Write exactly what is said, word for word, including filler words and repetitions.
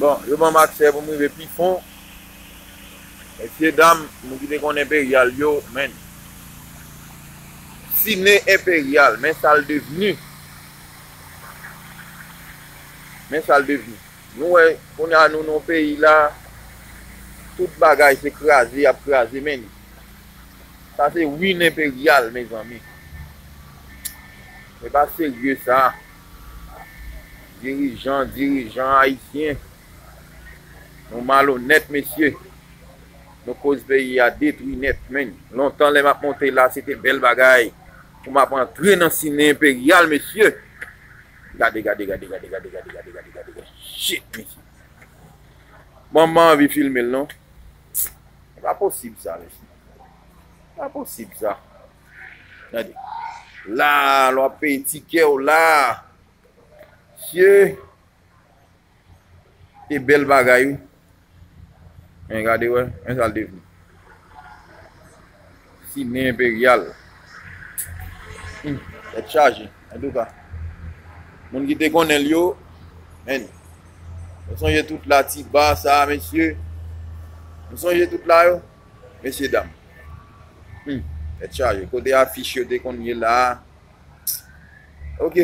Bon, yo ban m aksè pou m rive pi fon. Mesye dam, moun ki te konn Enperyal yo, men. Sine Enperyal, men sa l devni. Men sa l devni. Nou wè, kounye a nou nan peyi la, tout bagay se kraze, y ap kraze, men. Sa se win Enperyal, mezanmi. Se pa serye sa. Dirijan, dirijan ayisyen. Nou malonèt, mesye. Nou koz peyi a detwi nèt, men. Lontan lè m ap monte la, se te bèl bagay. Pou m ap antre nan sine Enperyal, mesye. Gade, gade, gade, gade, gade, gade, gade, gade, gade, gade. Shit, mesye. Bon, m pa anvi filme l, non. Se pa posib sa, mesye. Se pa posib sa. Gade. La, lè w ap peye tikè w la. Mesye. Se bèl bagay, wi. Men gade, wè. Men sa l devni. Sine Enperyal. Hmm, tèt chaje. Antouka, moun ki te konnen l yo, men, nou sonje tout la, ti ba sa, mesye. Nou sonje tout la, yo, mesye dam. Hmm, tèt chaje. Kote afich yo te konn ye la a? Ok.